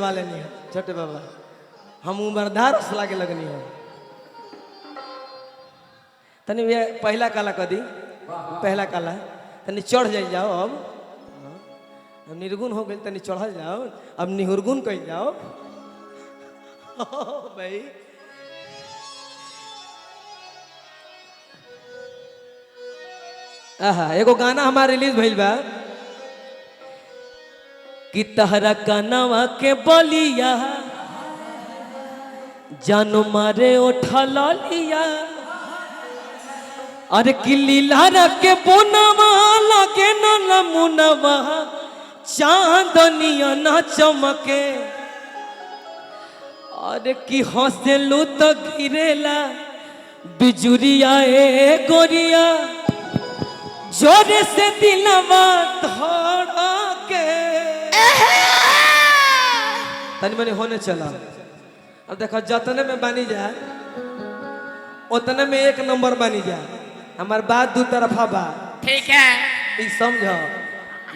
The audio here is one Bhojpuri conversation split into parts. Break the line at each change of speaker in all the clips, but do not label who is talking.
वाले नहीं छोटे बाबा, हम उम्रदार लागे लगनी हो। तनी भैया पहला काला कदी, पहला काला तनी चढ़ जाई जाओ। अब अब निर्गुण हो गई, तनी चढ़ल जाओ, अब निहुरगुण कह जाओ। भाई आहा, एगो गाना हमार रिलीज भइल बा कि तहरा कनवा के बलिया जानो मारे उठा लिया, अरे कि लीला के बोनवा लागे न नमुनवा चांदनिया न चमके, अरे कि हंसलू तो गिरेला बिजुरिया ए गोरिया, जोरे से दिलवा धड़के। तनी मनी होने चला। अब देखो जतने में बानी जाए उतने में एक नंबर बानी जाए। हमार बात दू तरफा बा,
ठीक है।
ई समझ,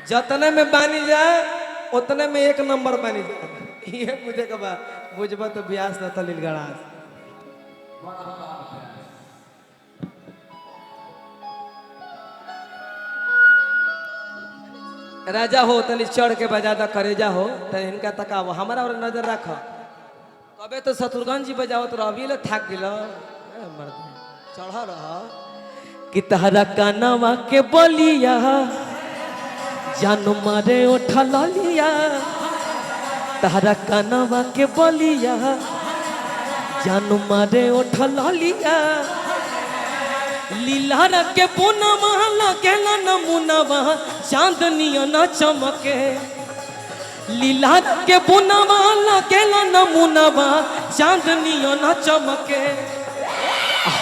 जतने में बानी जाए उतने में एक नंबर बानी जाए। ये बुझे के बा, बुझबा तो ब्यास न तलिल गड़ास। राजा हो तनी चढ़ के बजा दा करेजा हो, तनी इनका तकावो हमारा और नजर रख। कबे तो शत्रुघ्न जी बजावत रह, अभी ले थाक गिल मर्द चढ़ रह। कि तहरा कानवा के बलिया जानो मारे उठा लिया, तहरा कानवा के बलिया जानो मारे उठा लिया, लीला के पुनवा लगेला नमुनवा चांदनिया न चमके, लीला के पुनवा लगेला नमुनवा चांदनिया न चमके,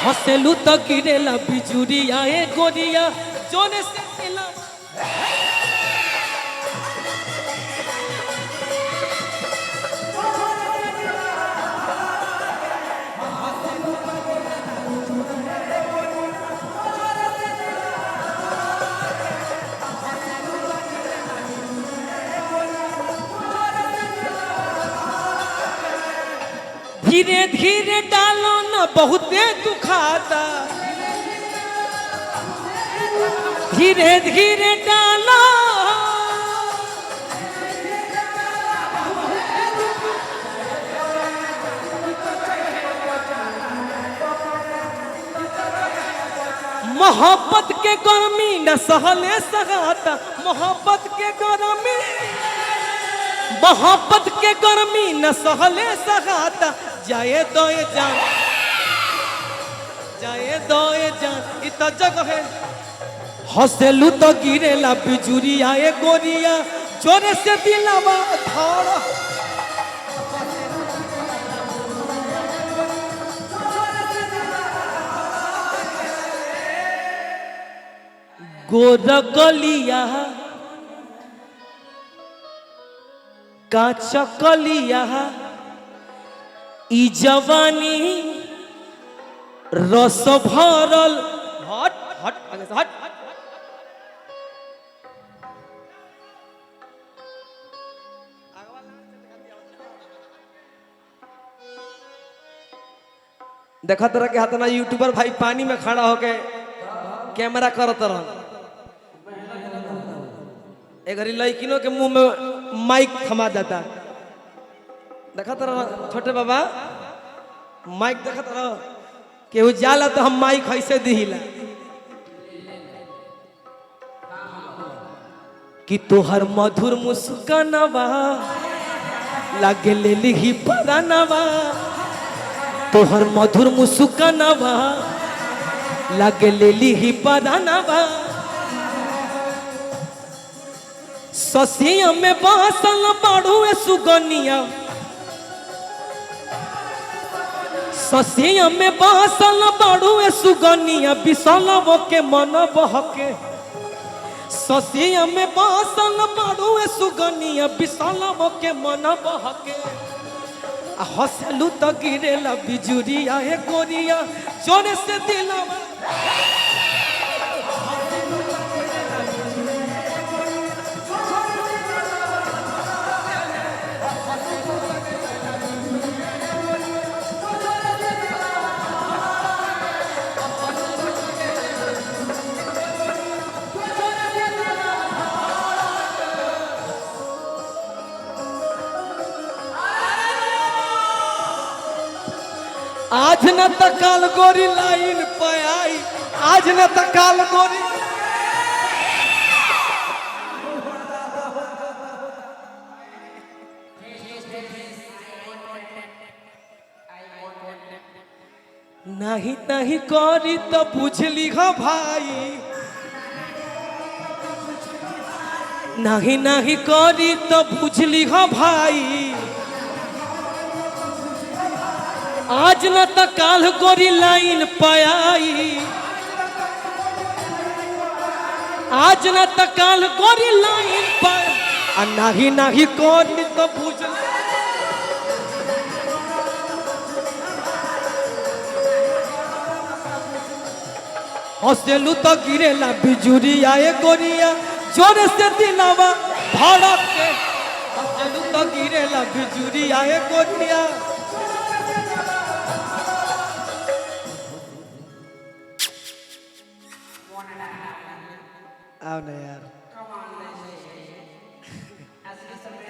हंसलू तो गिरेला बिजुरिया ए गोरिया, जोने से दिलवा। धीरे धीरे डालो ना बहुते दुखाता, धीरे धीरे डालो, मोहब्बत के गर्मी न सहले सहाता, मोहब्बत के गर्मी, मोहब्बत के गर्मी न सहले सहाता, जाए दोए जान, जाए दोए जान, इ तो जगह है। हंसलू तो गिरेला बिजुरिया ए गोरिया, जोरे से दिलवा धड़। गोरगलिया काचकलिया ई जवानी रस भरल, हट हट आगे से हट। देखा तरह के हाथ ना यूट्यूबर भाई पानी में खड़ा होके कैमरा करत रहन। एक लड़किनों के मुंह में माइक थमा देता। देखा तरह छोटे बाबा माइक देखा तरह केहू जाला तो हम माइक ऐसे दिहिला कि तोहर मधुर मुस्कानवा लागे ले लिही परानवा, तोहर मधुर मुस्कानवा लागे ले लिही परानवा, ससिया में बासल बाड़ू सुगनिया, ससिया में बासल बाड़ू सुगनिया, बिसलव के मन बहके, ससिया में बासल बाड़ू सुगनिया, बिसलव के मन बहके, हंसलू तो गिरेला बिजुरिया ए गोरिया, जोरे से दिलवा। आज न त काल गोरी लाइन पे आई, आज न त काल गोरी। नहीं नहीं करी तो बुझली हो भाई, नहीं नहीं करी तो बुझली हो भाई, आज न त काल गोरी लाइन पाई, आज न त काल गोरी लाइन पाई, आ नहीं नहीं करी तो बुझली। हंसेलू तो गिरेला बिजुरिया ए गोरिया, जोर से दिलावा धड़क के। हंसेलू तो गिरेला बिजुरिया ए गोरिया। आओ ना यार।